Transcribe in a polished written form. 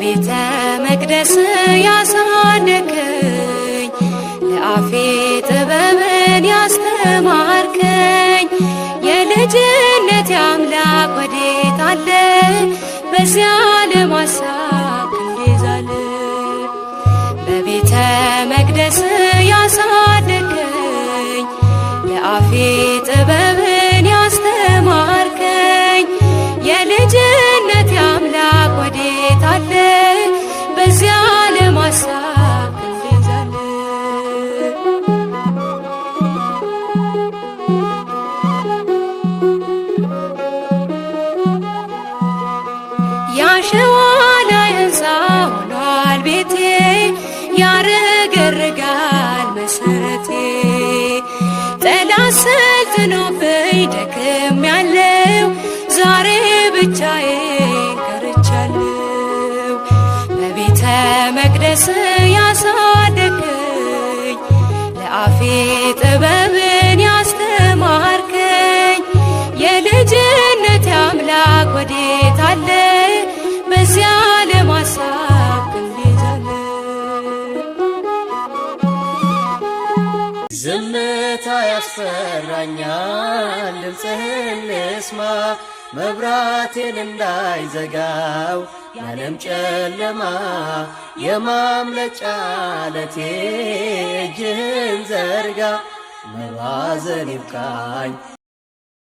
በቤተ መቅደስ ያሳደግከኝ፣ ለአፌ ጥበብን ያስተማርከኝ፣ የልጅነት አምላክ ወዴት አለ? በዚያ ለማሳብ ክንዴ በቤተ መቅደስ ያሳደግከኝ፣ ለአፌ ጥበብን ያስተማርከኝ፣ የልጅነት አምላክ ወዴት አለ? በዚያ ለማሳብ ክንዴ ዛለ። ያሸዋ ላይ ሕንፃ ሆኗል ቤቴ፣ ያረገርጋል መሰረቴ። ጠላት ሰልጥኖብኝ ደክሜያለሁ፣ ዛሬ ብቻዬን ቀርቻለሁ። በቤተ መቅደስ ያሳደግከኝ፣ ለአፌ ጥበብን ያስተማርከኝ፣ የልጅነት አምላክ ወዴት አለ? በዚያ ለማሳብ ክንዴ ዛለ። ዝምታ ያስፈራኛል፣ ድምፅህን ልስማ፣ መብራቴን እንዳይዘጋው ያለም ጨለማ። የማምለጫ ዓለቴ እጅህን ዘርጋ፣ መባዘን ይብቃኝ።